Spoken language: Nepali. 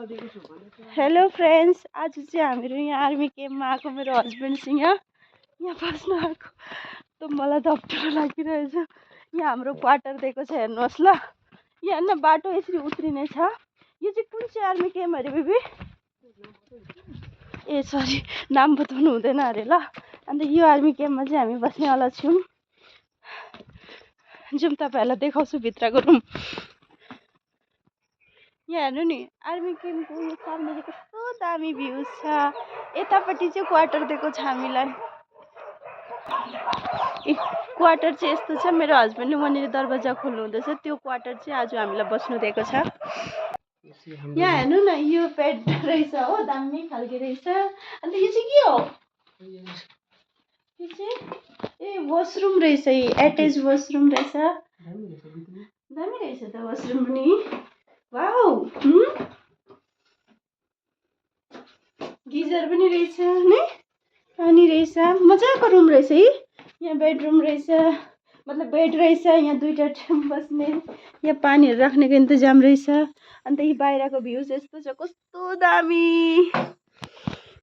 हेलो फ्रेन्ड्स, आज चाहिँ हामीहरू यहाँ आर्मी क्याम्पमा आएको मेरो हस्बेन्डसँग यहाँ बस्नु आएको। त मलाई त अप्ठ्यारो लागिरहेछ। यहाँ हाम्रो क्वार्टर दिएको छ, हेर्नुहोस् ल। यहाँ हेर्न बाटो यसरी उत्रिने छ। यो चाहिँ कुन चाहिँ आर्मी क्याम्प अरे बेबी? ए सरी, नाम बताउनु हुँदैन अरे ल। अन्त यो आर्मी क्याम्पमा चाहिँ हामी बस्नेवाला छौँ। जाउँ तपाईँहरूलाई देखाउँछु भित्रको रुम। यहाँ हेर्नु नि, आर्मी क्याम्पको यो सामने चाहिँ कस्तो दामी भ्यूज छ। यतापट्टि चाहिँ क्वार्टर दिएको छ हामीलाई। क्वार्टर चाहिँ यस्तो छ, मेरो हस्बेन्डले वहाँनिर दरवाजा खोल्नु हुँदैछ, त्यो क्वार्टर चाहिँ आज हामीलाई बस्नु दिएको छ। यहाँ हेर्नु न, यो बेड रहेछ हो, दामी खालके रहेछ। अन्त यो चाहिँ के हो? यो चाहिँ ए वासरुम रहेछ, एटेच वासरुम रहेछ। दामी रहेछ त वासरुम पनि। वाउ, गिजर पनि रहेछ नि, पानी रहेछ। मजाको रुम रहेछ है। यहाँ बेडरुम रहेछ, मतलब बेड रहेछ। यहाँ दुईटा बस्ने, यहाँ पानीहरू राख्नेको तन्जाम रहेछ। अन्त यी बाहिरको भ्यूज यस्तो छ, कस्तो दामी।